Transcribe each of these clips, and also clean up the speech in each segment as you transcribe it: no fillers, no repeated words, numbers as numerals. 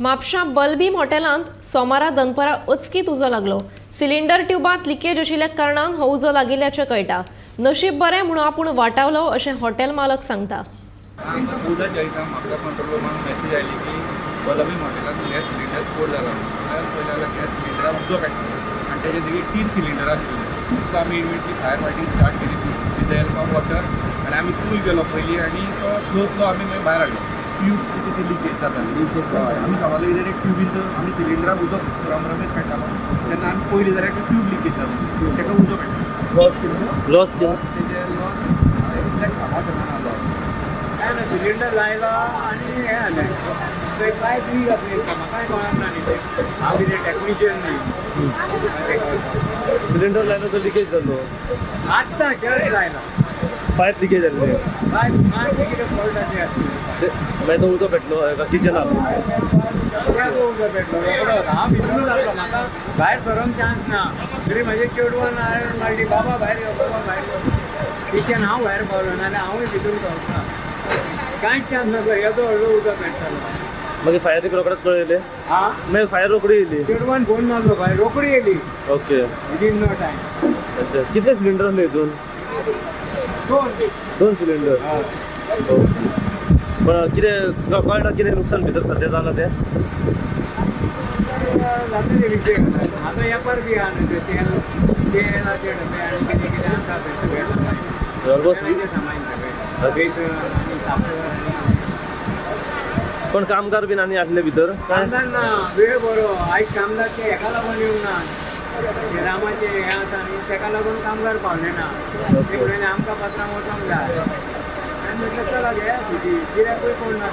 म्हापशा बलभीम हॉटेलांत सोमारा दनपरा अचकीत उजो लागलो. सिलिंडर ट्युबांत लिकेज आशिल्ल्या कारणान हो उजो लागिल्ल्याचें कळटा. नशीब बरें म्हणून आपूण वाटावलो अशें हॉटेल मालक सांगता. 14:40 म्हापसा कंट्रोल रुमान मेसेज आयली की बलभीम हॉटेलांत गॅस सिलिंडर स्फोट जाला. पयलीं गॅस सिलिंडराक उजो पेटलो आनी तेजे देगेक 3 सिलिंडर आशिल्ले. सो आमी इमिडिएटली फायर फायटींग स्टार्ट केली with the help of water आनी आमी कूल केलो पयलीं आनी तो स्लो स्लो आमी मागीर भायर हाडलो. ट्यूब कितें ते लिकेज जाता, आमी समजलें कितें ते ट्युबीचो आमी सिलिंडराक उजो रमरमीत पेट्टालो तेन्ना आमी पयलीं जाल्यार ते ट्यूब लिकेज जालो, ताका उजो पेट्टा. लॉस कितें? लॉस तेजे लॉस एक्झॅक्ट सांगूंक शकना. लॉस काय ना, सिलिंडर लायलो आनी हें जालें, थंय पायप लीक जातली, म्हाकाय कळना न्ही तें, हांव कितें टॅक्निशियन न्ही. सिलिंडर लायलो तो लिकेज जालो, आत्तां जस्ट लायलो, पायप लिकेज जाल्ले, पायप मातशें कितें फॉल्ट आसलें आसतलें. मागीर तो उजो पेटलो किचनाक, उजो पेटलो रोकडोच. हांव भितरूच आसलो, म्हाका भायर सरोंक चान्स ना, तरी म्हजे चेडवान आयरन मारली, बाबा भायर यो, बाबा भायर यो. किचन हांव भायर पावलो, नाजाल्यार हांवूय भितून पावलो ना, कांयच चान्स नासलो. येदो व्हडलो उजो पेट्टालो. मागीर फायर रोकडेच कळयलें? हां, मागीर फायर रोखडी येयली, चेडवान फोन मारलो, फायर रोखडी येयली. Okay, within no time. अच्छा, कितले सिलिंडर आसले हितून? 2 सिलिंडर. पण कितें कळटा कितें नुकसान भितर सद्या जालां तें? जातलें विशय आतां वेपार बी आहा न्हू, तेल तेलाचे डबे आनी कितें कितें आसा थंय सगळें, सामान सगळें, बेसन आनी साकर. पण कामगार बीन आनी आसले भितर? कामदार ना, वेळ बरो आयज कामदार ते हेका लागून येवंक ना, रामाचें हें आसा न्ही तेका लागून कामगार पावले ना. ते म्हणलें आमकां पात्रांव वचोंक जाय, आनी म्हटलें चला घे सुटी, कित्याकूय कोण ना.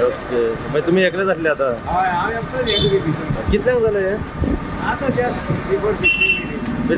ओके, मागीर तुमी एकलेच आसले आतां? हय, हांव एकटोच एकली भितर. कितल्यांक जालें हें? आतां जस्ट बिफोर 15 मिनट्स.